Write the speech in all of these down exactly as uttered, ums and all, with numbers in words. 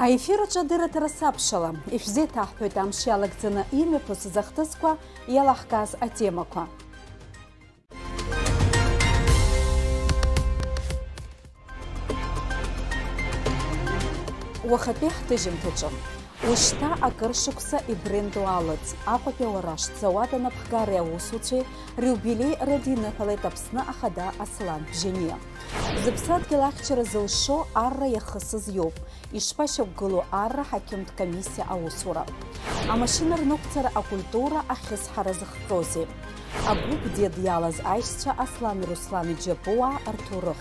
Аефир аҿы адырраҭара сабшала, ишәзеиҭаҳҳәоит амш иалагӡаны имҩаԥысыз ахҭысқәа, иалаҳкааз атемақәа. Уахатәи ҳҭыжьымҭаҿы. Ушьҭа акыр шықәса ибрендуалыҵ, Аҟәатәи ауаражәтә зауад анапхгареи аусуцәеи риубилеи рыдиныҳәалеит Аԥсны Ахада Аслан Бжьаниа. Зыԥсадгьыл ахьчара зылшо арра иахысыз иоуп. Ишԥашьақәгылоу арра ҳақьымтә комиссиа аусура? Амашьына рнықәҵара акультура ахьысҳара зыхҟьозеи? Агәыԥ дед иалаз аишьцәа Аслани Руслани џьабуаа рҭоурых.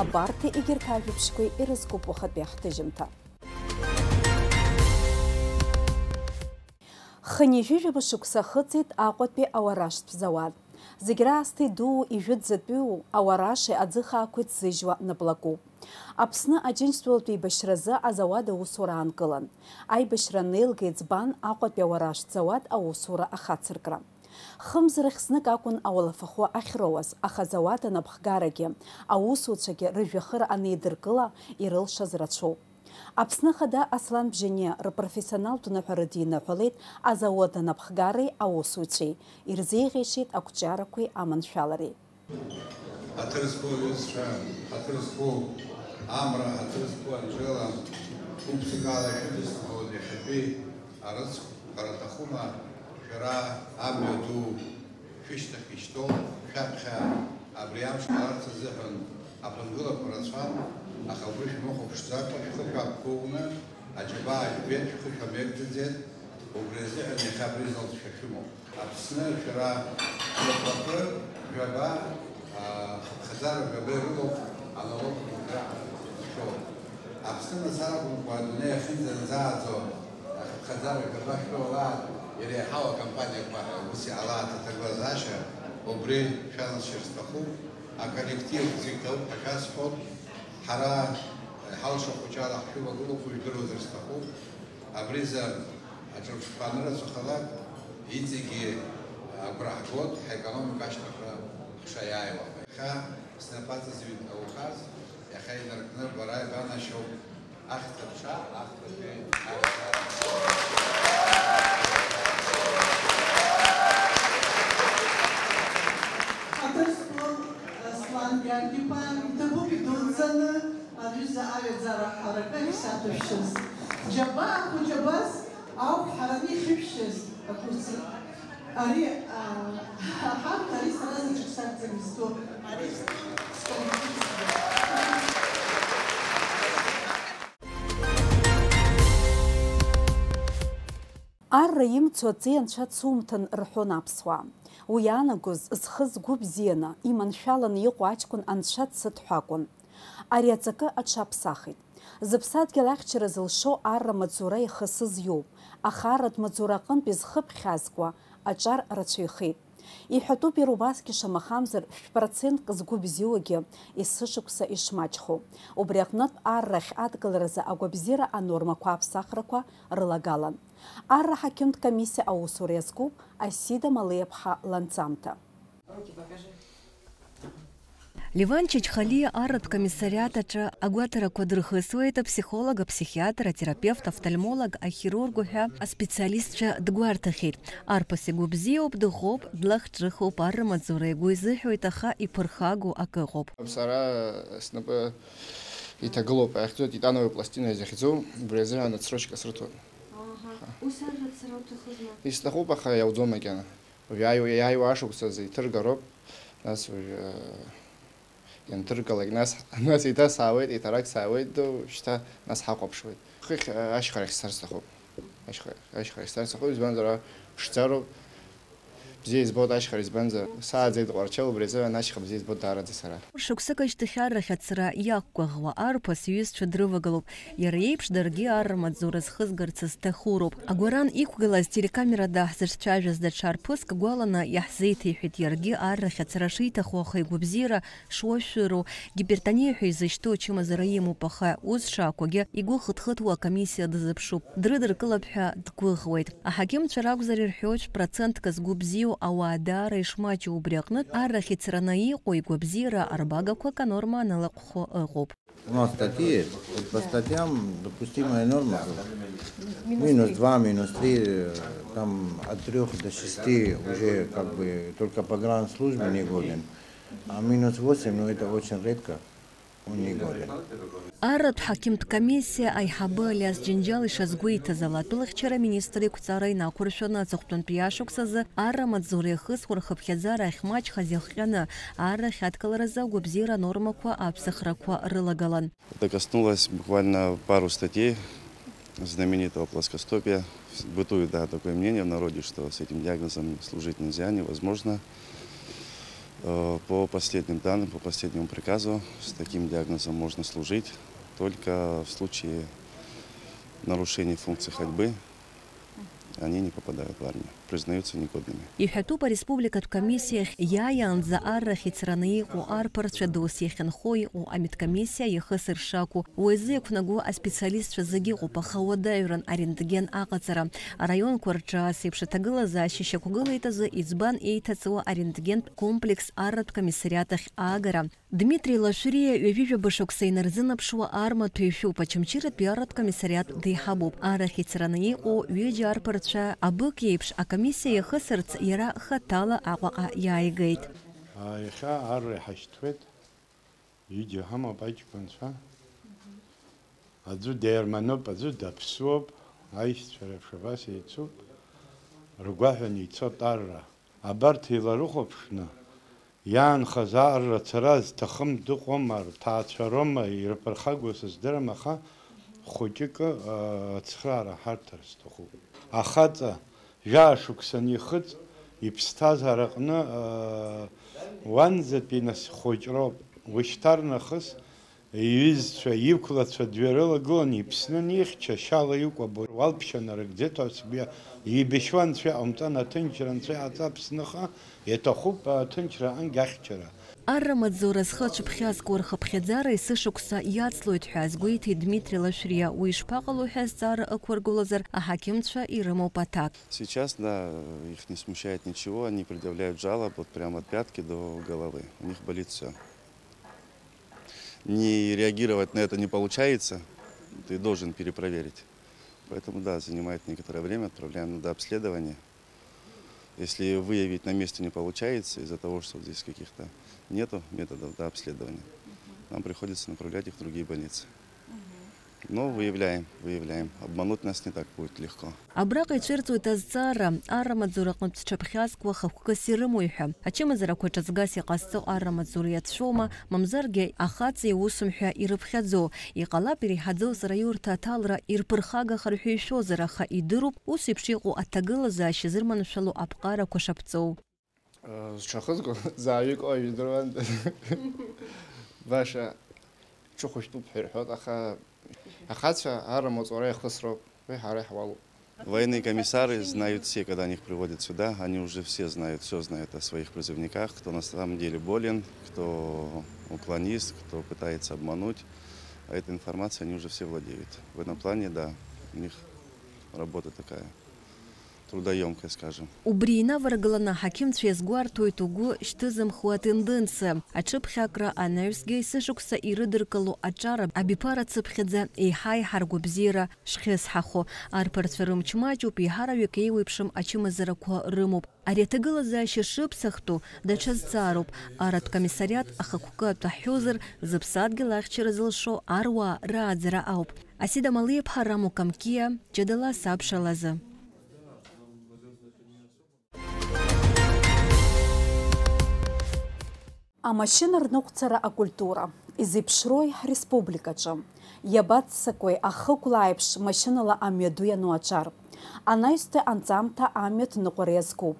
Абарҭи егьырҭ ажәабжьқәеи ирызкуп уахатәи ҳҭыжьымҭа. Хынҩажәижәаба шықәса ахыҵит Аҟәатәи ауаражәтә зауад. Зегь раасҭа идуу, ижәытәӡатәиу ауаражи аӡыхаақәеи ҭзыжьуа наплакуп. Аԥсны Аџьынџьтәылатә еибашьразы азауад аусура аанкылан. Аибашьра анеилга иӡбан Аҟәатәи ауаражәтә зауад аусура ахацыркра. Хымзарахь знык акәын ауалафахәы ахьроуаз, аха азауад анапхгарагьы, аусуцәагьы рыжәҩахыр анеидыркыла, ирылшаз рацәоуп. Аԥсны Ахада Аслан Бжьаниа рпрофессионалтә ныҳәа рыдиныҳәалеит азауад анапхгареи аусуцәеи, ирзеиӷьеишьеит ақәҿиарақәеи аманшәалареи. Ҳаҭыр зқәу аҩызцәа, ҳаҭыр зқәу Амра, ҳаҭыр зқәу Анжела, гәык-ԥсыкала ишәыдысныҳәалоит иахьатәи арыцхә, ҳәара аҭахума, шәара амҩа ду шәышьҭахь ишьҭоу, шәаԥхьа абри амш ҟаларц азыҳәан аԥынгылақәа рацәан, аха убри шәмыхәаԥшӡакәа, шәхы шәақәгыланы, аџьабаа жәбеит, шәхы шәамеигӡаӡеит, убри азыҳәан иахьа абри залҵшәа шәымоуп. Аԥсны шәара шәнапқәа жәаба, а, хыԥхьаӡара жәаба ирылоуп аналог рыхшәо. Аԥсны мацара акәымкәа, адунеи ахьынӡанӡааӡо ахыԥхьаӡара жәаба шәтәоулааит, иреиҳау акомпаниақәа ус иҟалааит аҭагылазаашьа, убри шәанасшьар сҭахуп. Аколлектив зегь ҭоуп ҳәа шәасҳәоит. Ҳара ҳалшо хәыҷала ҳшәывагылоуп, ижәдыруазар сҭахуп. Абризы аҿырԥштәқәа анырацәахалак, иҵегьы агәра ҳгоит ҳаекономика ашьҭыхра ҳшаиааиуа. Иахьа снапаҵазҩит ауказ, иахьа инаркны бара ибанашьоуп. Ахьӡ аԥша, ахьӡ атәеи аԥша. Аҭырқәа Аслан Гьаргь-иԥа иҭабуп идуӡӡаны аҩыза аҩаӡара ҳаракы ахьсаҭәашәшьаз. Џьабаа хәыҷ абас ауп ҳараны ихьышәшьаз, ақәырцра. Ари, а, ҳа-, ҳарҭ, ари сара заҵәык сакәӡам изҭоу, ари сколлектив зегьы. Арра имцо аҵеи анцәа дсумҭан рҳәон аԥсуаа. Уи иаанагоз, зхы згәы бзианы, иманшәаланы иҟоу аҷкәын анцәа дсыҭ ҳәа акәын. Ари аҵакы аҽаԥсахит. Зыԥсадгьыл ахьчара зылшо арра маҵзура ихысыз иоуп, аха арратә маҵзура аҟынтә изхыԥхьазкуа аҿар рацәаҩхеит. Иҳәатәуп иара убасгьы, шамахамзар, шәпроцентк згәы бзиоугьы есышықәса ишмаҷхо. Убри аҟнытә, аррахь адкыларазы агәабзиара анормақәа аԥсахрақәа рылагалан. Арра ҳақьымтә комиссиа аусура иазкуп Асида Малеиаԥҳа ланҵамҭа. Леван Чачхалиа арратә комиссариат аҿы агәаҭарақәа дырхысуеит, аԥсихолог, аԥсихиатр, атерапевт, офтальмолог, ахирург уҳәа аспециалистцәа дгәарҭахьеит. Арԥыс игәы бзиоуп, дыӷәӷәоуп, длахҿыхуп, арра маҵзура игәы изыҳәоит, аха иԥырхагоу акы ыҟоуп. Сара снапы иҭагылоуп, иахьӡу титановая пластина изахьӡу, убри азыҳәан отсрочка срыҭоит. Аҳа. Ус арра ацара уҭахызма? Исҭахуп, аха иауӡом макьана. Уажә иааиуа, иааиуа ашықәсазы иҭыргароуп, нас уажә, э, ианҭыргалак, нас, нас еиҭа саауеит, еиҭарак саауеит, ду, шьҭа нас ҳахәаԥшуеит. Хыхь, э, ашьхарахь сцар сҭахуп. Ашьха-, ашьхарахь сцар сҭахуп, избанзар, ара ԥшӡароуп, бзиа избоит ашьхара, избанзар, сааӡеит Тҟәарчал, убри азыҳәан ашьха бзиа избоит даараӡа сара. Шықәсык ашьҭахь аррахь ацара иақәгәыӷуа арԥыс иҩызцәа дрывагылоуп. Иара иеиԥш даргьы арра маҵзура зхызгарц зҭаху роуп. Агәаран иқәгылаз телекамера дааҳзыҿцәажәаз даҽа арԥыск гәаланы иаҳзеиҭеиҳәеит, иаргьы аррахь ацара шиҭаху, аха игәабзиара шуашәыроу, гипертониа ҳәа изышьҭоу ачымазара имоуп, аха ус шакәугьы игәы хыҭхыҭуа акомиссиа дазыԥшуп. Дрыдыркылап ҳәа дгәыӷуеит. Аҳақьымцәа ракәзар ирҳәоит, процентк згәы бзиоу ауаа даара ишмаҷу, убри аҟнытә аррахь ицараны иҟоу игәабзиара арбагақәак анорма аналахәхо ыҟоуп. У нас статьи есть. Вот по статьям допустимая норма. Минус два, минус три, э, там от трёх до шести уже как бы только погранслужбе не годен. А минус восемь, ну, это очень редко, он не годен. Арратә ҳақьымтә комиссиа аиҳабы Алиас Џьынџьал ишазгәеиҭаз ала, атәылахьчара аминистр иқәҵара инақәыршәаны аҵыхәтәантәи ашықәсазы арра амаҵзура иахысуа рхыԥхьаӡара ахьмаҷхаз иахҟьаны, аррахь адкыларазы агәабзиара анормақәа аԥсахрақәа рылагалан. Это коснулось буквально пару статей знаменитого плоскостопия. Бытует, да, такое мнение в народе, что с этим диагнозом служить нельзя, невозможно. Э, по последним данным, по последнему приказу, с таким диагнозом можно служить только в случае нарушения функций ходьбы. Они не попадают в армию, признаются негодными. Иҳәатәуп ареспубликатә комиссиахь иааиаанӡа аррахь ицраны иҟоу арԥарцәа досс иахьынхо иҟоу амедкомиссиа иахысыр шакәу. Уи азы иақәнаго аспециалистцәа зегьы ыҟоуп, аха уадаҩран арентген аҟаҵара. Араионқәа рҿы ас еиԥш аҭагылазаашьа шьақәгылеит азы, иӡбан еиҭаҵуа арентгентә комплекс арратә комиссариат ахь аагара. Дмитри Лашәриа ҩажәижәаба шықәса инарзынаԥшуа армаҭәа ишәуп, Очамчыратәи арратә комиссариат деиҳабуп. Арахь ицраны иҟоу ҩыџьа арԥарцәа абык еиԥш акомиссиа иахысырц иара хаҭала Аҟәаҟа иааигеит. Иахьа арра иҳашьҭуеит, ҩыџьа ҳамоуп аҷкәынцәа. Аӡәы деермануп, аӡәы даԥсуоуп, аишьцәа реиԥш абас еицуп, ргәаҳәаны ицоит арра. Абарҭ еиларыхәаԥшны иаанхаз арра цара зҭахым дыҟоума, рҭаацәа роума, ирԥырхагоу сыздырам, аха хәыҷыкы, ы, ацхыраара ҳарҭар сҭахуп. Ахаҵа жәаа шықәса анихыҵ, иԥсҭазаараҟны, ы, уанӡатәи нас хәыҷроуп. Ушьҭарнахыс иҩызцәа, иқәлацәа дҩарылагылан, иԥсны анихьча, шьала икәабо уалԥшьа нарыгӡеит ҳәа сгәы иа-, еибашьуа анцәа иҟамҵан, аҭынчра анцәа иҟаҵа Аԥсныха, иаҭахуп аҭынчра ангьы ахьчара. Арра маҵзура зхы аҽыԥхьазкуа рхыԥхьаӡара есышықәса иацлоит ҳәа азгәеиҭеит Дмитри Лашәриа. Уи ишԥаҟало ҳәа азҵаара ықәыргылозар, аҳақьымцәа ирымоуп аҭак. Сейчас, да, их не смущает ничего, они предъявляют жалоб вот прямо от пятки до головы. У них болит всё. Не реагировать на это не получается, ты должен перепроверить. Поэтому, да, занимает некоторое время, отправляем на дообследование. Если выявить на месте не получается, из-за того, что здесь каких-то нету методов, да, обследования, нам приходится направлять их в другие больницы. Но выявляем, выявляем. Обмануть нас не так будет легко. Абраҟа ицәырҵуеит азҵаара, арра маҵзураҟынтә зҽаԥхьазкуа хықәкыс ирымои ҳәа. Ачымазарақәа ҿыҵгас иҟазҵо арра маҵзура иацәшәома, мамзаргьы ахаҵеи аусумҳәа ирыԥхьаӡо. Иҟалап иреиҳаӡоу аҵараиурҭа аҭалара ирԥырхагахар ҳәа ишәозар, аха идыруп ус еиԥш иҟоу аҭагылазаашьа зырманшәало аԥҟарақәа шаԥҵоу. Зҽахызго зааҩык ижәдыруандаз. Баша ҽыхәышәтәуп ҳәа ирҳәоит, аха ахацәа арра маҵура иахысроуп, уи ҳара иҳуалуп. Военные комиссары знают все, когда они их приводят сюда, они уже все знают, всё знают о своих призывниках, кто на самом деле болен, кто уклонист, кто пытается обмануть. А этой информацией они уже все владеют. В этом плане, да, у них работа такая трудоёмкая, скажем. Убри инаваргыланы аҳақьымцәа иазгәарҭоит угәы шьҭызымхуа атенденциа, аҽыԥхьакра анаҩсгьы есышықәса ирыдыркыло аҿар абиԥара цыԥхьаӡа еиҳа-еиҳа ргәабзиара шхьысҳахо. Арԥарцәа рымч маҷуп, еиҳараҩык еиуеиԥшым ачымазарақәа рымоуп. Ари аҭагылазаашьа шыԥсахтәу даҽа зҵаароуп. Арратә комиссариат ахықәкы атәы ҳҳәозар, зыԥсадгьыл ахьчара зылшо аруаа рааӡара ауп. Асида Малиаԥҳа, Рамо Камкиа, Џьадала сабшалазы. Амашьына рныҟәцара акультура. Изеиԥшрои ҳреспубликаҿы? Иабаццакуеи ахықәла аиԥш машьынала амҩаду иану аҿар? Анаҩстәи анҵамҭа амҩа ҭныҟәара иазкуп.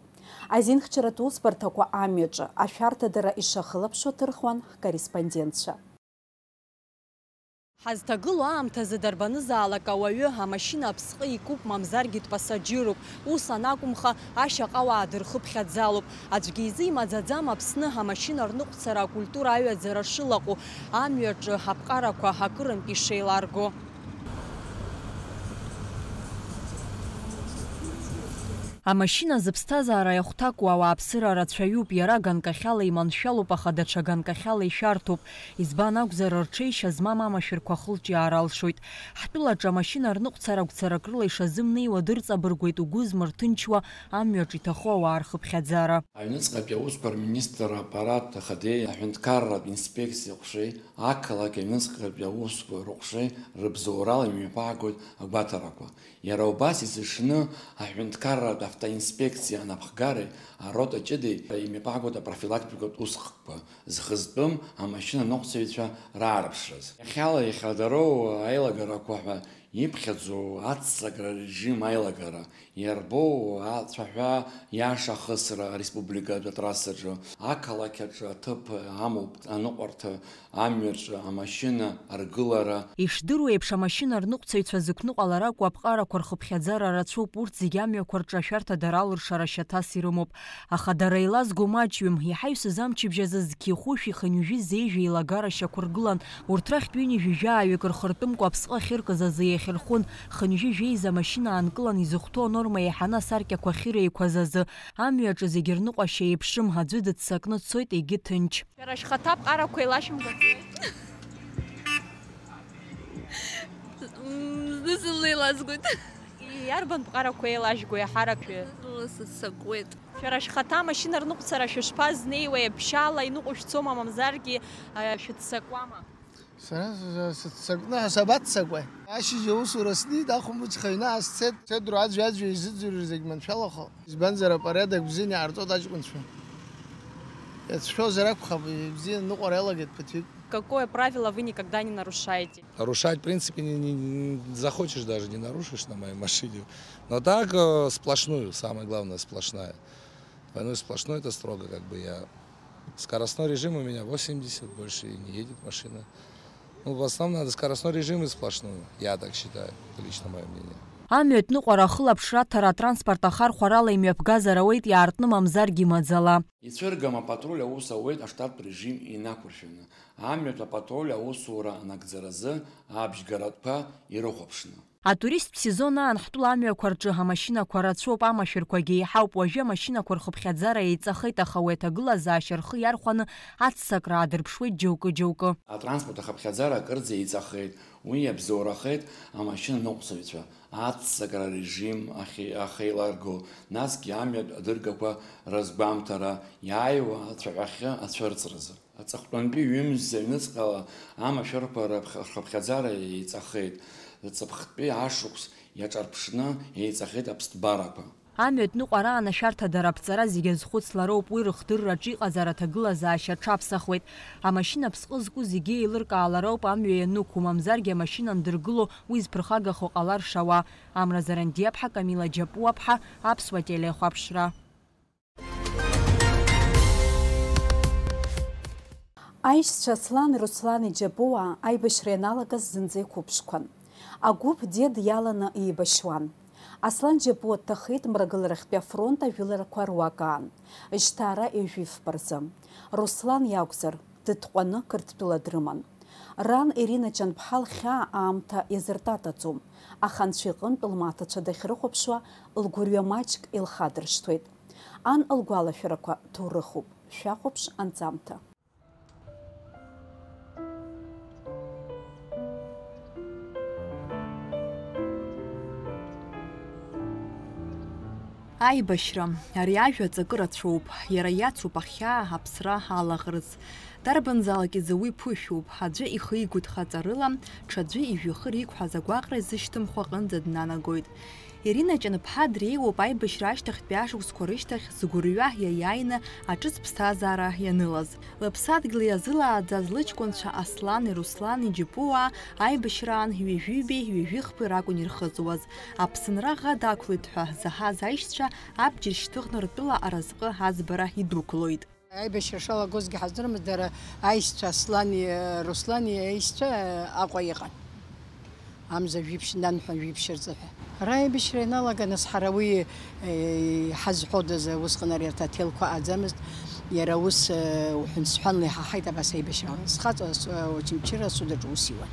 Азинхьчаратә усбарҭақәа амҩаҿы ашәарҭадара ишахылаԥшуа ҭырхуан ҳкорреспондентцәа. Ҳазҭагылоу аамҭазы дарбанызаалак ауаҩы амашьына аԥсҟы икуп, мамзаргьы дпассаџьыруп. Ус анакәымха, ашьаҟауаа дырхыԥхьаӡалоуп. Аӡәгьы изы имаӡаӡам Аԥсны амашьына рныҟәцара акультура аҩаӡара шылаҟәу, амҩаҿы аԥҟарақәа акырынтә ишеиларго. Амашьына зыԥсҭазаара иахәҭакуа ауааԥсыра рацәаҩуп, иара ганкахьала иманшәалоуп, аха даҽа ганкахьала ишәарҭоуп. Избан акәзар, рҽеишьа змам амашәырқәа ахылҿиаара алшоит. Ҳтәылаҿы амашьына рныҟәцара гәцарак рыла ишазымнеиуа дырҵабыргуеит угәы змырҭынчуа амҩаҿ иҭахо ауаа рхыԥхьаӡара. Аҩныҵҟатәи аусқәа рминистр аппарат ахадеи аҳәынҭқарратә инспекциа ҟәшеи ақалақь аҩныҵҟатәи аусқәа рыҟәшеи рыбзоурала имҩаԥаагоит агәаҭарақәа. Иара убас изышны аҳәынҭқарратә автоинспекциа анапхгареи арота ҷыдеи имҩаԥаагоит апрофилактикатә усхкқәа зхы зтәым амашьына ныҟәцаҩцәа раарԥшраз. Иахьала ихадароу аилагарақәа ҳәа иԥхьаӡоу аццакра арежим аилагара, иарбоу ацәаҳәа иаша ахысра ареспубликатә атрассаҿы, ақалақь аҿы аҭыԥ амоуп аныҟәарҭа, амҩаҿы амашьына аргылара. Ишдыру еиԥш, амашьына рныҟәцаҩцәа зықәныҟәалара акәу аԥҟарақәа рхыԥхьаӡара рацәоуп, урҭ зегьы амҩақәа рҿы ашәарҭадара алыршара шьаҭас ирымоуп. Аха дара еилазго маҷҩым, иҳаҩсыз амчыбжь азы зқьи хәышәи хынҩажәи зеижә еилагара шьақәыргылан, урҭ рахьтә ҩынҩажәи жәааҩык рхыртәымкәа аԥсҟы ахьыркыз азы иахьырхәын, хынҩажәи жәеиза амашьына аанкылан изыхәҭоу анорма еиҳаны асаркьақәа ахьыреиқәаз азы. Амҩаҿы зегьы рныҟәашьа еиԥшым, аӡәы дыццакны дцоит, егьи ҭынч. Шәара шәхаҭа аԥҟарақәа еилашәымгаӡои? Зны-зынла еилазгоит. Иарбан ԥҟарақәа еилажәго иаҳарак шәы? Зны-зынла сыццакуеит. Шәара шәхаҭа амашьына рныҟәцара шәышԥазнеиуеи, ԥшьаала иныҟәышәҵома, мамзаргьы, а, шәыццакуама? Сара с-, сыццакны ҳәа сабаццакуеи? Ашьыжь аусура снеит, ахәымбыҽха аҩны аасцеит. Сеидру аӡәи-аӡәи изыӡырҩыр зегь маншәалахо. Избанзар, апорядок бзианы иҟарҵоит аҷкәынцәа. Иацәшәозар акәхап, ибзианы ныҟәара иалагеит ԥыҭҩык. Какое правило вы никогда не нарушаете? Нарушать, в принципе, не, не, не захочешь, даже не нарушишь на моей машине. Но так, э, сплошную, самое главное, сплошная. Двойной сплошной — это строго, как бы я. Скоростной режим у меня восемьдесят, больше и не едет машина. Ну, в основном надо скоростной режим и сплошную, я так считаю, это лично моё мнение. Амҩатә ныҟәара ахылаԥшра аҭара атранспорт ахархәарала имҩаԥгазар ауеит, иаартны мамзаргьы маӡала. Ицәыргам апатруль аус ауеит аштаттә режим инақәыршәаны, амҩатә апатруль аусура анагӡаразы абжьгаратәқәа ирыхәаԥшны. Атуристтә сезон аан ҳтәыла амҩақәа рҿы амашьынақәа рацәоуп, амашәырқәагьы еиҳауп. Уажәы амашьынақәа рхыԥхьаӡара еиҵахеит, аха уи аҭагылазаашьа рхы иархәаны аццакра аадырԥшуеит џьоукы-џьоукы. Атранспорт ахыԥхьаӡара акырӡа еиҵахеит, уи иабзоурахеит амашьына ныҟәцаҩцәа аццакра арежим ахьи-, ахеиларго, насгьы амҩатә адыргақәа рызгәамҭара, иааиуа ацәаҳәахьы ацәырҵразы. Аҵыхәтәантәи ҩымз аҩныҵҟала амашәырқәа рыԥх-, рхыԥхьаӡара еиҵахеит, ҵыԥхтәи ашықәс иаҿарԥшны еиҵахеит аԥсҭбарақәа. Амҩатә ныҟәараан ашәарҭадара аԥҵара зегьы азхәыцлароуп, уи рыхдырраҿы иҟазар аҭагылазаашьа аҽаԥсахуеит. Амашьына аԥсҟы зку зегьы еилыркаалароуп амҩа ианықәу, мамзаргьы амашьына андыргыло уи зԥырхагахо ҟалар шауа. Амра Зарандиаԥҳа, Камила Џьапуаԥҳа, Аԥсуа телехәаԥшра. Аишьцәа Аслани Руслани Џьапуаа аибашьра ианалагаз зынӡа иқәыԥшқәан. Агәыԥ Дед иаланы еибашьуан. Аслан Џьапуа дҭахеит Мрагыларахьтәи афронт ажәыларақәа руак аан, жьҭаара ҩажәи фба рзы. Руслан иакәзар, дытҟәаны Қырҭтәыла дрыман. Ран Ирина Ҷанԥҳа лхьаа аамҭа иазыртатаӡом, аха анцәа иҟынтә лмаҭацәа дахьрыхәаԥшуа лгәырҩа маҷк илхадыршҭуеит. Ан лгәалашәарақәа ҭоурыхуп, шәахәаԥш анҵамҭа. Аибашьра, ари ажәа аҵакы рацәоуп, иара иацуп ахьаа, аԥсра, алаӷырӡ. Дарбанзаалак изы уи ԥышәоуп, аӡәы ихы игәыҭхаҵарыла, ҽаӡәы ижәҩахыр иқәҳаз агәаҟра изышьҭымхуа аҟынӡа днанагоит. Ирина Ҷанԥҳа дреиуоуп аибашьра ашьҭахьтәи ашықәсқәа рышьҭахь згәырҩа иаиааины аҿыц ԥсҭазаара ианылаз. Лыԥсадгьыл иазылааӡаз лыҷкәынцәа Аслани Руслани Џьапуаа аибашьраан ҩажәи ҩбеи ҩажәи хԥеи ракәын ирхыҵуаз. Аԥсынра ӷа дақәлеит ҳәа заҳаз аишьцәа абџьар шьҭыхны ртәыла аразҟы аӡбара идәықәлоит. Аибашьра шалагозгьы ҳаздыруамызт, дара аишьцәа Аслани, э, Руслани аишьцәа, э, Аҟәа иҟан. Амза жәиԥшь нанҳәа, жәиԥшь рзыҳәа. Ара аибашьра ианалага, нас, ҳара уи, э, иҳазҳәодаз, усҟан ари арҭ аҭелқәа аӡамызт. Иара ус, э, уҳәан-сҳәанла иҳаҳаит абас аибашьра. Схаҵа, э, Очамчыра асуд аҿы ус иуан.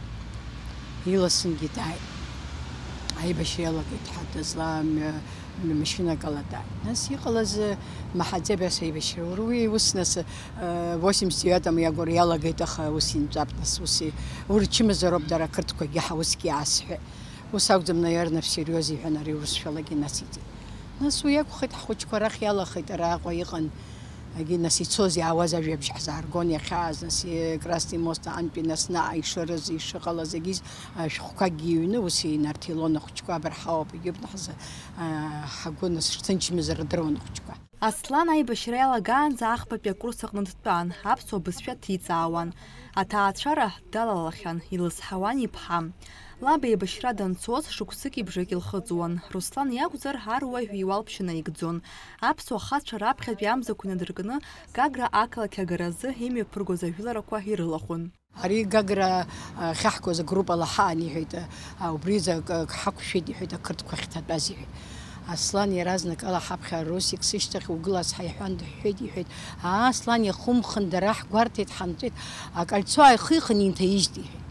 Иласынгьы дааит. Аибашьра иалагеит ҳәа дызлам, э, машьынак ала дааит. Нас иҟалаз, э, маҳаӡеи абас аибашьра. Уара уи ус нас, э, восемьдесят девятом иагәра иалагеит, аха ус инҵәап, нас ус и-, урчымазароуп дара ақырҭқәагьы ҳа усгьы аасҳәеит. Ус акәӡам, наверное, всерьез иҳәан, ари урысшәалагьы нациҵеит. Нас уи акәхеит, ҳхәыҷқәа арахь иалахеит, араҟа иҟан, егьи нас ицоз иаауаз ажәабжь ҳзааргон иахьааз, нас и-, Красный мост аҟынтәи, нас наҟ ишырыз, ишыҟалаз, егьи, а, шәҟәқәакгьы иҩны, ус инарҭилон ахәыҷқәа, абырҳауап, егьиуп, нас, а, ҳгәы нас шҭынчымыз рдыруан ахәыҷқәа. Аслан аибашьра иалагаанӡа ахԥатәи акурс аҟны дтәан, аԥсуа бызшәа ҭиҵаауан. Аҭаацәара далалахьан, илызҳауан иԥҳа. Лаб еибашьра данцоз, шықәсыки бжаки лхыҵуан. Руслан иакәзар, аруаҩ иуалԥшьа наигӡон. Аԥсуа хацәа раԥхьатәи амзақәа инадыркны, Гагра ақалақь агаразы имҩаԥыргоз ажәыларақәа ирылахәын. Ари Гагра, а, ахьаҳгоз агруппала ҳаан, иҳәеит, а, убри изы акы, акы ҳақәшәеит, иҳәеит, ақырҭқәа ахьҭатәаз, иҳәеит. Аслан иаразнакала ҳаԥхьа Русик сышьҭахь угылаз ҳәа иҳәан, дыҳәҳәеит, иҳәеит, аа, Аслан, иахумхын, дара ҳгәарҭеит, ҳанҵәеит, акольцо ааихихын, инҭаижьт, иҳәеит.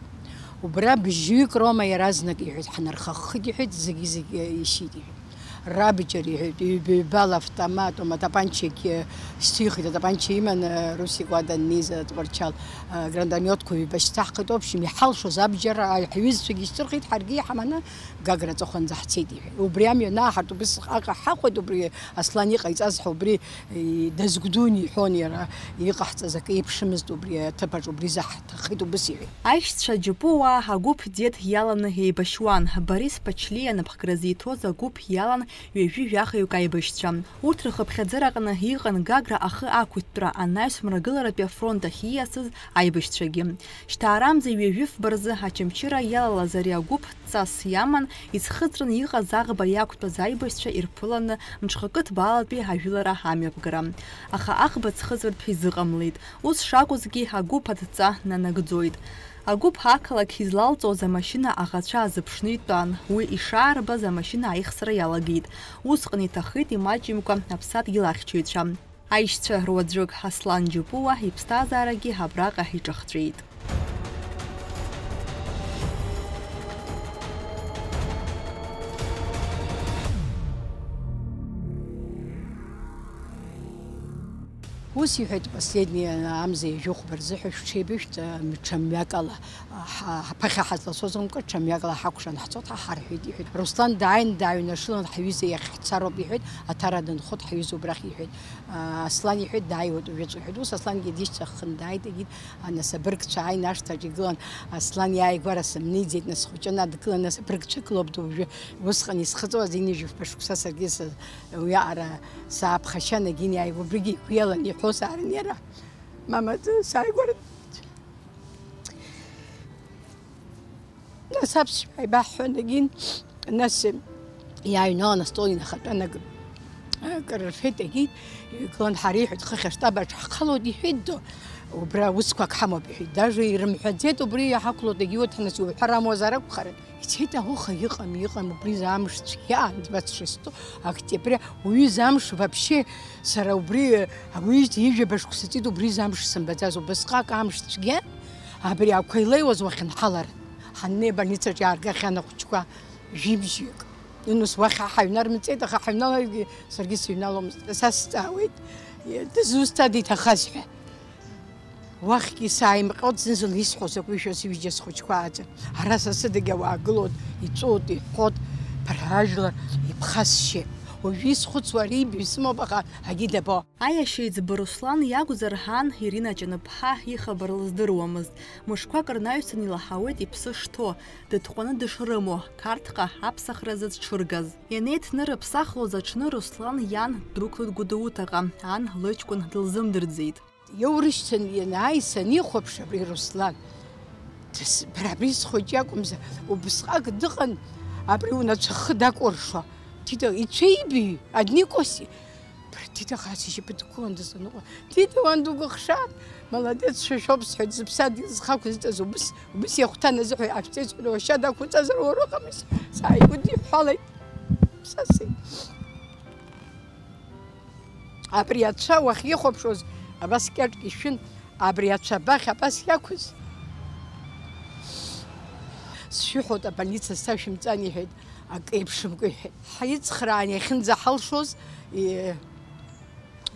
Убра бжьҩык роума иаразнак, иҳәеит, ҳнархаххит, иҳәеит, зегьы-зегьы ишьит, иҳәеит. Рабџьар, иҳәеит, ҩба-ҩбала автомат, ума атапанчагьы шьҭихит, атапанча иманы, Русик уа даннеиз, Тҟәарчал, а, гранатометқәа ҩба шьҭаҳхит, общем, иҳалшоз абџьар, а, ҳҩызцәагьы ишьҭырхит, ҳаргьы иҳаманы Гагра аҵыхәанӡа ҳцеит, иҳәеит. Убри амҩа анааҳарт, убысҟак ҳахәеит, убри Аслан иҟаиҵаз ҳәа, убри, и, дазгәдууны иҳәон иара, иҟаҳҵаз акы еиԥшымызт, убри аҭыԥаҿ убри заҳҭаххеит, убыс иҳәеит. Аишьцәа Џьапуаа агәыԥ Дед иаланы еибашьуан. Борис Ԥачлиа напхгара зиҭоз агәыԥ иалан ҩажәи жәахаҩык аибашьцәа. Урҭ рхыԥхьаӡараҟны иҟан Гагра ахы ақәыҭтәра, анаҩс Мрагыларатәи афронт ахь ииасыз аибашьцәагьы. Шьҭаарамза ҩажәи фба рзы Очамчыра иалалаз ари агәыԥ ҵас иаман, иӡхыҵраны иҟаз аӷба иақәтәаз аибашьцәа ирԥыланы мҽхакы ҭбаалатәи ажәылара амҩаԥгара. Аха аӷба ӡхыҵыртә изыҟамлеит. Ус шакәызгьы, агәыԥ адҵа нанагӡоит. Агәыԥ ақалақь излалҵуаз амашьына аӷацәа азыԥшны итәан, уи ишаарбаз амашьына аихсра иалагеит. Усҟан иҭахеит имаҷымкәа аԥсадгьыл ахьчаҩцәа. Аишьцәа руаӡәык Аслан Џьапуа иԥсҭазаарагьы абраҟа иҿахҵәеит. Ус иҳәеит, последние амза ҩажәи хәба рзыҳәа шәҽеибышәҭ, ҽа мҩакала, ҳа-, ҳаԥахьа ҳазлацоз акәымкәа, ҽа мҩакала ҳакәшан ҳцот ҳа ҳарҳәеит, иҳәеит. Руслан дааин, дааҩнашылан, ҳҩыза иахь ҳцароуп, иҳәеит, Аҭара дынхоит, ҳҩыза убрахь, иҳәеит. Аслан иҳәеит, дааиуеит уажәыҵәҟьа, иҳәеит. Ус Аслангьы дишьҭаххын дааит, егьит, а, нас абыргцәа ааин ашҭаҿ игылан, Аслан иааигәара сымнеиӡеит, нас схәыҷы ана дгылан, нас абыргцәа гылоуп, уажәы усҟан исхыҵуаз, ҩажәи фба шықәса саргьы с-, уиаҟара сааԥхашьан, егьин иааигәа убригьы игәы иалан, иҳәо саарын иара. Мамаӡа сааигәара. Нас аԥсшәа ааибаҳҳәан, егьин, нас иааҩналан астол инахатәан, акы, акыр рфеит, егьит, игылан, ҳара иҳәеит, хыхь аштаб аҿы ҳхалоит, иҳәеит, ду, убра усқәак ҳамоуп, иҳәеит, даже ирымҳәаӡеит, убри иҳақәлоит, егьиуеит, ҳа нас иуҳәар амуазар акәхарын. Ицеит, ауха иҟам, иҟам, убри изы амш цәгьа, двадцать шестого октября, уҩыза амш вообще, сара убри, ауаҩы ижәаба шықәса ҵит, убри изы амш сымбаӡаз, убысҟак амш цәгьа, абри ақәа илеиуаз уахьынҳалар, ҳаннеи абольницаҿ иааргахьан ахәыҷқәа, жәибжьҩык. Инус уахь ҳаҩнармҵеит, аха ҳаҩналаргьы саргьы сыҩналомызт. Са сҵаауеит, дызусҭада иҭахаз ҳәа. Уахьгьы сааимҟьот, зны-зынла исҳәо закәи шәа сҩыџьа схәыҷқәа аӡа. Ара са сыдагьы ауаа гылот, иҵәуот, иҳәҳәот, ԥырра ажәлар иԥхасшьеит. Уажәы исхәыцуа ари ибаҩ сымоуп, аха агьи дабо. Аиашьеиҵбы Руслан иакәзар, ан Ирина Ҷаныԥҳа ихабар лыздыруамызт. Мышқәак рнаҩсан илаҳауеит иԥсы шҭоу, дытҟәаны дышрымоу, Қарҭҟа аԥсахразы дшыргаз. Ианеиҭнырыԥсахлоз аҽны Руслан иан ддәықәлеит Гәдоуҭаҟа, ан лыҷкәын дылзымдырӡеит. Иоурышьҭын, ианааи санихәаԥш, абри Руслан, дас-, бара абри схәыҷы иакәымзар, убысҟак дыҟан, абри унацәа хы дакәыршо. Дида, ицәеибиҩ, одни кости. Бара, Дида, хас ишьапы дкуан дызныҟәа. Дида, уан дукәыхшааит, молодец, шәа шәоуп, сҳәеит, зыԥсадгьыл зхақәызҵаз убыс, убыс иахәҭан азыҳәа, ашәҵеиҵҳәа, уашьа дақәуҵазар уара уҟамыз, сааигәа диҳәҳәалеит. Са сеи. Абри ацәа уахьихәаԥшуаз, абас кьаҿк ишәын, абри ацәа абахь абас иақәыз. Сшәыҳәоит, абольница сцашәымҵан, иҳәеит, акы еиԥшымкәа, иҳәеит. Ҳицхраан иахьынӡаҳалшоз, и-,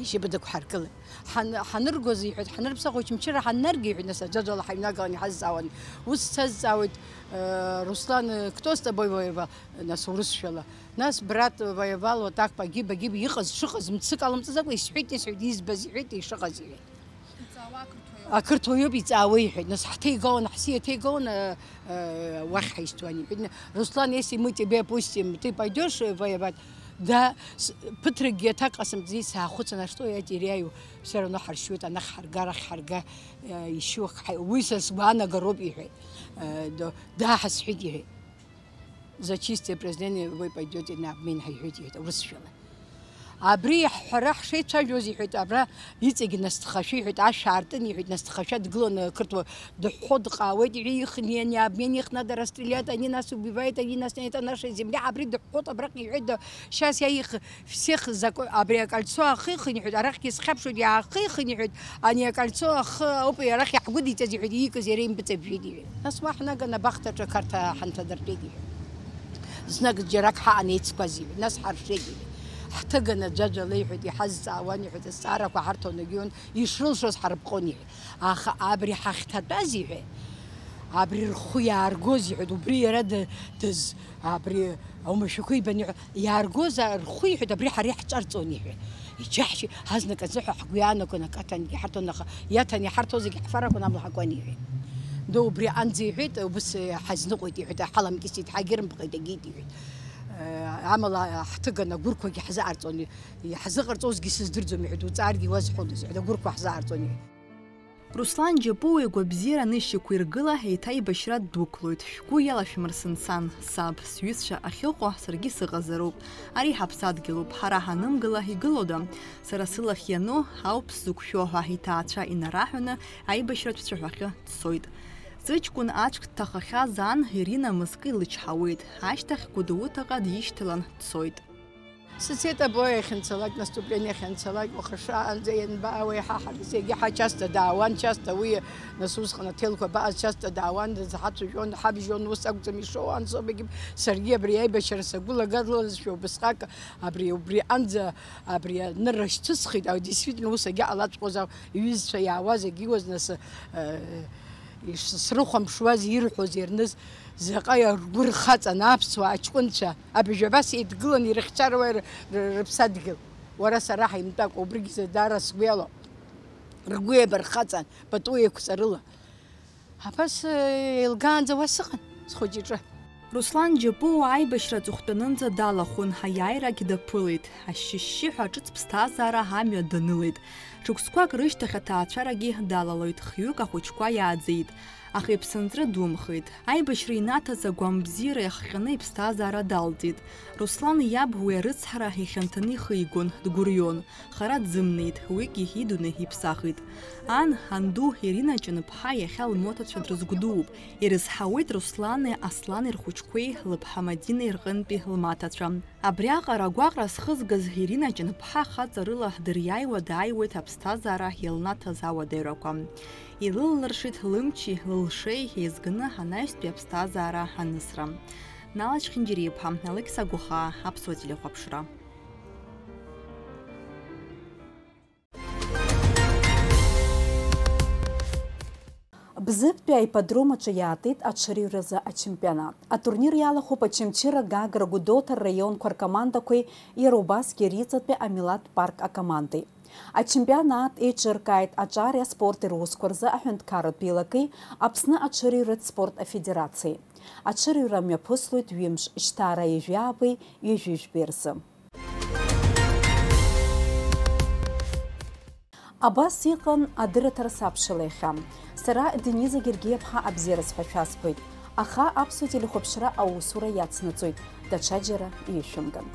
ишьапыдақәа ҳаргылеит. Ҳан-, ҳаныргоз, иҳәеит, ҳанырԥсахуа Очамчыра ҳаннарга, иҳәеит, нас аӡәаӡәала ҳаҩнагылан иҳазҵаауан. Ус сазҵаауеит, э, Руслан, э, кто с тобой воевал? Нас урысшәала. Нас брат воевал, вот так погиб, погиб, иҟаз, шыҟаз, мцык алымҵаӡакәа исҳәеит, исҳәеит, избаз иҳәеит, ишыҟаз иҳәеит. Иҵаауа ақырҭуа иоуп. Ақырҭуа иоуп, иҵаауеи, иҳәеит. Нас ҳҭеигалан, ҳсиа ҭеигалан, э, э, уахь ҳаисҭуан, иҳәеит. Руслан, если мы тебе пустим, ты пойдёшь, э, воевать? Да, с-, ԥыҭракгьы аҭак ҟасымҵеит, саахәыцын, а что я теряю? Всё равно ҳаршьуеит, анахь ҳарга, арахь ҳарга, э, ишьу ак ҳаи-, уи са сгәаанагароуп, иҳәеит. Э, до-, да, ҳасҳәеит, иҳәеит. За чистое произведение вы пойдёте на обмен, ҳаиҳәеит, иҳәеит, урысшәала. Абри ҳҳәара ҳшеицәажәоз, иҳәеит, абра иҵегь насҭхашәа, иҳәеит, ашә аартын, иҳәеит, насҭхашәа дгыланы, ақырҭуа дыҳәҳәо дҟаауеит, иҳәеит, ихынҩ ани обмен их надо расстрелять, они нас убивают, они нас, это наша земля, абри дыҳәҳәоит абраҟа, иҳәеит, да, сейчас я их всех зако-, абри акольцо ахихын, иҳәеит, арахьгьы схьаԥшуеит, иаахихын, иҳәеит, ани акольцо ахы ауп арахь иаҳгәыдиҵаз, иҳәеит, иикыз иара импыҵабжәеит, иҳәеит. Нас уа ҳнаганы абахҭаҿы ақарҭа ҳанҭадыртәеит, иҳәеит. Знык џьарак ҳаҟан еицқәаз, иҳәеит, нас ҳаршеит, иҳәеит. Ҳҭыганы аӡәаӡәала, иҳәеит, иҳазҵаауан, иҳәеит, азҵаарақәа ҳарҭон, егьиун, ишрылшоз ҳарԥҟон, иҳәеит. Аха абри ҳахьҭатәаз, иҳәеит, абри рхәы иааргоз, иҳәеит, убри иара ды-, дыз-, абри аумашәақәа ибаны, иҳәеит, иааргоз рхәы, иҳәеит, абри ҳара иаҳҿарҵон, иҳәеит. Иџьаҳшьеит, ҳазнык азыҳәа ҳгәы иаанагон, акаҭангьы ҳарҭон, аха иаҭан иҳарҭо зегьы ҳфарақәан, амла ҳакуан, иҳәеит. Ду убри анӡа, иҳәеит, убыс ҳазныҟәеит, иҳәеит, ҳаламкьысит, ҳагьырымпҟеит, агеит, иҳәеит. Амала ҳҭыган агәырқәагьы ҳзыҟарҵон, иҳзыҟарҵозгьы сыздырӡом, иҳәеит, уҵааргьы уазҳәодаз, иҳәеит, агәырқәа ҳзыҟарҵон, иҳәеит. Руслан Џьапуа игәабзиара анышьақәиргыла, еиҭа еибашьра ддәықәлоит. Шәгәы иалашәмырсын, сан, саб, сҩызцәа ахьыҟоу саргьы сыҟазароуп. Ари ҳаԥсадгьылуп, ҳара ҳанымгыла игылода? Сара сылахь иану ауп сзықәшәо ҳәа иҭаацәа инараҳәаны аибашьратә цәаҳәахьы дцоит. Зыҷкәын аҿк дҭахахьаз ан Ирина мызкы илычҳауеит, ашьҭахь Гәдоуҭаҟа дишьҭалан дцоит. Сыцеит абои ахьынцалак, наступление ахьынцалак, уаха шаанӡа ианбаауеи, ҳа ҳагьы зегьы ҳа часто даауан, часто уи, нас усҟан аҭелқәа абааз часто даауан, дызҳацәажәон, ҳабжьон, ус акәӡам ишоу, ансобагьы саргьы абри аибашьра сагәылагалазшәа убысҟак абри, убри анӡа, абри анырра шьҭысхит, а, действительно ус агьа ҟалаҵәҟьоз, а, иҩызцәа иаауаз, агьиуаз, нас, э, ишсрыхәамԥшуаз, ирҳәоз, ирныз, заҟа ргәы рхаҵан аԥсуаа аҷкәынцәа. Абыжә абас еидгыланы ирыхьчаруа р-, р-, рыԥсадгьыл. Уара сара ҳаимтәакәа, убригьы даара сгәы иалоуп. Ргәы еибархаҵан, пату еиқәҵарыла. Абас, э, еилгаанӡа уа сыҟан, схәыҷ иҿы. Руслан Џьапуа аибашьра аҵыхәтәанынӡа далахәын, аиааирагь даԥылеит. Ашьшьы-шьшьыҳәа ҿыц ԥсҭазаара амҩа данылеит. Шықәсқәак рышьҭахь аҭаацәарагьы далалоит, хҩык ахәыҷқәа иааӡеит. Аха иԥсынҵры думхеит. Аибашьра инаҭаз агәамбзиара иахҟьаны иԥсҭазаара далҵит. Руслан иаб уи арыцҳара ихьанҭаны ихигон, дгәырҩон. Хара дзымнеит, уигьы идунеи иԥсахит. Ан, анду Ирина Ҷанԥҳа иахьа лмоҭацәа дрызгәдууп. Ирызҳауеит Руслани Аслани рхәыҷқәеи лыԥҳа Мадинеи рҟынтәи лмаҭацәа. Абриаҟара агәаҟра зхызгаз Ирина Ҷанԥҳа хаҵарыла дыриааиуа дааиуеит аԥсҭазаара иалнаҭаз ауадаҩрақәа. Илыллыршеит лымчи лылшеи еизганы анаҩстәи аԥсҭазаара анысра. Нала Чхинџьариа-иԥҳа, Алықьса Гәахаа, Аԥсуа телехәаԥшра. Бзыԥтәи аипподром аҿы иаатит аҽырҩразы ачемпионат. Атурнир иалахәуп Очамчыра, Гагра, Гәдоуҭа рраионқәа ркомандақәеи иара убасгьы Риҵатәи амилаҭтә парк акомандеи. Ачемпионат еиҿыркааит аҿари аспорти русқәа рзы аҳәынҭқарратә еилакеи Аԥсны аҽырҩратә спорт афедерациеи. Аҽырҩра мҩаԥыслоит ҩымш, шьҭа ара ҩажәи ааба ҩажәи жәба рзы. Абас иҟан адырраҭара сабшала иахьа. Сара Дениза Гергиаԥҳа абзиараз ҳәа шәасҳәоит, аха Аԥсуа телехәаԥшра аусура иацнаҵоит, даҽаџьара ишәымган.